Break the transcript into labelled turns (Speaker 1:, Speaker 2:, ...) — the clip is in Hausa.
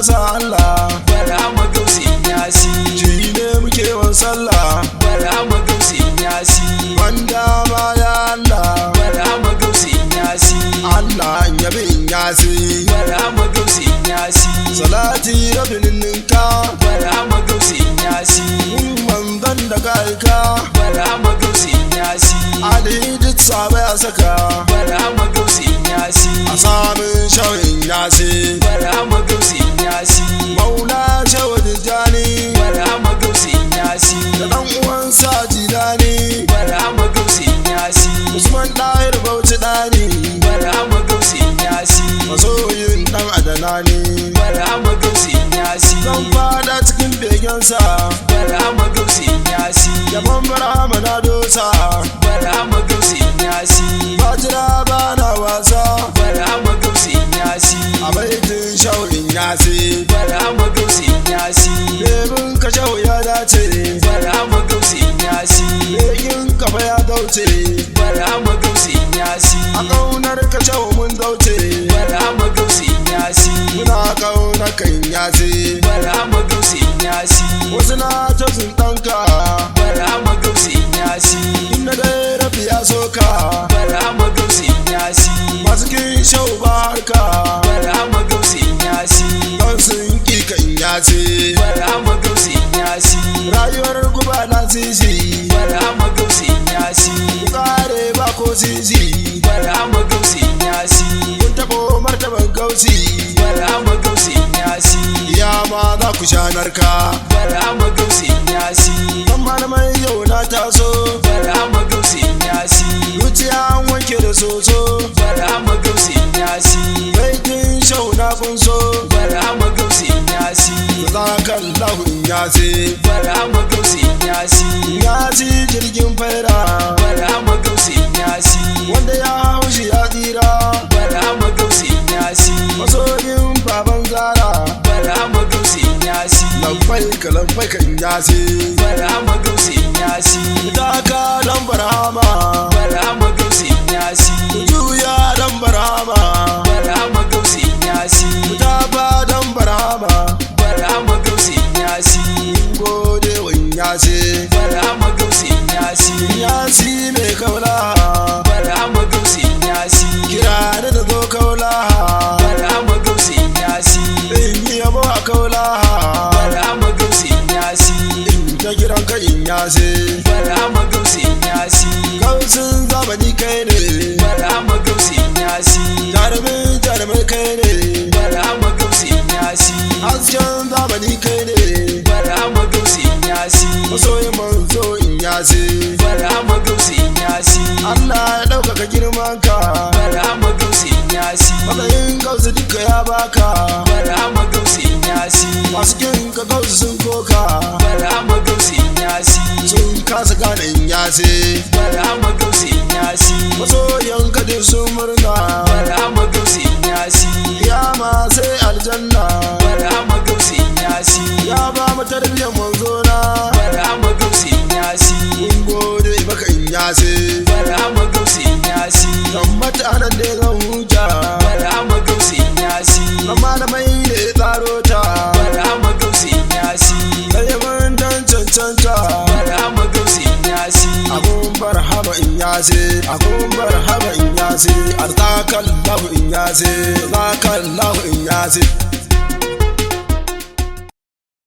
Speaker 1: sa Allah.
Speaker 2: Barhama Gausi Inyasi.
Speaker 1: Shi ne muke wan sallah.
Speaker 2: Barhama Gausi Inyasi.
Speaker 1: Wanda ma ya Allah.
Speaker 2: Barhama Gausi Inyasi.
Speaker 1: Allah in yabi Inyasi.
Speaker 2: Barhama Gausi Inyasi.
Speaker 1: Salati rabin ninka.
Speaker 2: Barhama Gausi Inyasi.
Speaker 1: Manzon da ka aika.
Speaker 2: Barhama Gausi Inyasi.
Speaker 1: Ali duk sabai a saka.
Speaker 2: Barhama Gausi Inyasi.
Speaker 1: A samun shawin yasi.
Speaker 2: Barhama Gausi Inyasi.
Speaker 1: Maula shawa Tijjani.
Speaker 2: Barhama Gausi Inyasi.
Speaker 1: Da ɗan uwansa Jilani.
Speaker 2: Barhama Gausi Inyasi.
Speaker 1: Usman Ɗahir Bauchi ɗani.
Speaker 2: Barhama Gausi Inyasi.
Speaker 1: Masoyin ɗan Adanani.
Speaker 2: Barhama Gausi Inyasi.
Speaker 1: Zan fada cikin begensa.
Speaker 2: Barhama Gausi Inyasi.
Speaker 1: Yabon Barhama na dosa.
Speaker 2: Barhama Gausi Inyasi.
Speaker 1: Ba jira ba na wasa.
Speaker 2: Barhama Gausi Inyasi.
Speaker 1: A baitin shau'in yasi.
Speaker 2: Barhama Gausi Inyasi.
Speaker 1: Bebin ka shau ya dace.
Speaker 2: Barhama Gausi Inyasi.
Speaker 1: Begin kafa ya dauce.
Speaker 2: Barhama Gausi Inyasi.
Speaker 1: A ƙaunar ka shau mun dauce.
Speaker 2: Barhama Gausi Inyasi.
Speaker 1: Muna ƙaunar kan yasi.
Speaker 2: Barhama Gausi Inyasi.
Speaker 1: Wasu na ta sun ɗanka.
Speaker 2: Barhama Gausi Inyasi.
Speaker 1: Inda dai rafi ya soka.
Speaker 2: Barhama Gausi Inyasi.
Speaker 1: Masu kin shau ba harka.
Speaker 2: Barhama Gausi Inyasi.
Speaker 1: Don sun ƙi kan yasi.
Speaker 2: Barhama Gausi Inyasi.
Speaker 1: Rayuwar guba na sisi.
Speaker 2: Barhama Gausi Inyasi.
Speaker 1: Ku kare ba ko sisi.
Speaker 2: Barhama Gausi Inyasi.
Speaker 1: Kun taɓo martaban gausi.
Speaker 2: Barhama Gausi Inyasi.
Speaker 1: Ya ma za ku sha narka.
Speaker 2: Barhama Gausi Inyasi.
Speaker 1: Kan malamai yau na taso.
Speaker 2: Barhama Gausi Inyasi.
Speaker 1: Zuciya an wanke da soso.
Speaker 2: Barhama Gausi Inyasi.
Speaker 1: Baitin shau na kunso.
Speaker 2: Barhama Gausi Inyasi.
Speaker 1: Zakallahu Inyasi.
Speaker 2: Barhama Gausi Inyasi.
Speaker 1: Inyasi jirgin faira.
Speaker 2: Barhama Gausi Inyasi.
Speaker 1: Wanda ya hau shi ya tsira.
Speaker 2: Barhama Gausi Inyasi.
Speaker 1: Masoyin baban Zara.
Speaker 2: Barhama Gausi Inyasi.
Speaker 1: Lambai ka lambai ka Inyasi.
Speaker 2: Barhama Gausi Inyasi.
Speaker 1: Taka dan barhama.
Speaker 2: Barhama Gausi Inyasi.
Speaker 1: Juya dan barhama.
Speaker 2: Barhama Gausi Inyasi.
Speaker 1: Tafa dan barhama.
Speaker 2: Barhama Gausi Inyasi.
Speaker 1: Gode wa Inyasi.
Speaker 2: Barhama Gausi Inyasi.
Speaker 1: Inyasi mai kaula.
Speaker 2: Barhama Gausi Inyasi.
Speaker 1: Kira da ta zo kaula.
Speaker 2: Barhama Gausi Inyasi.
Speaker 1: In yi yabo a kaula.
Speaker 2: Barhama Gausi Inyasi.
Speaker 1: In ta kiran ka Inyasi.
Speaker 2: Barhama Gausi Inyasi.
Speaker 1: Gausin zamani kai ne.
Speaker 2: Barhama Gausi Inyasi.
Speaker 1: Jarumin jarumai kai ne.
Speaker 2: Barhama Gausi Inyasi.
Speaker 1: Hasken zamani kai ne.
Speaker 2: Barhama Gausi Inyasi.
Speaker 1: Masoyin manzo Inyasi.
Speaker 2: Barhama Gausi Inyasi.
Speaker 1: Allah ya ɗaukaka girman ka.
Speaker 2: Barhama Gausi Inyasi.
Speaker 1: Matsayin gausu duka ya baka.
Speaker 2: Barhama Gausi Inyasi.
Speaker 1: Masu kin ka gausu sun koka.
Speaker 2: Barhama Gausi Inyasi.
Speaker 1: Sun kasa gane Inyasi.
Speaker 2: Barhama Gausi Inyasi.
Speaker 1: Masoyan ka duk sun murna.
Speaker 2: Barhama Gausi Inyasi.
Speaker 1: Kiyama sai aljanna.
Speaker 2: Barhama Gausi Inyasi.
Speaker 1: Ya ba mu tarbiyyar manzona.
Speaker 2: Barhama Gausi Inyasi.
Speaker 1: Mun gode maka Inyasi.
Speaker 2: Barhama Gausi Inyasi.
Speaker 1: Tabbata anan dai zan huta.
Speaker 2: Barhama Gausi Inyasi.
Speaker 1: Amma da mai ne tsaro ta.
Speaker 2: Barhama Gausi Inyasi.
Speaker 1: Ɗayaban dan cancanta.
Speaker 2: Barhama Gausi Inyasi.
Speaker 1: Abun barhama Inyasi. Abun barhama Inyasi. Arzakallahu Inyasi. Arzakallahu Inyasi.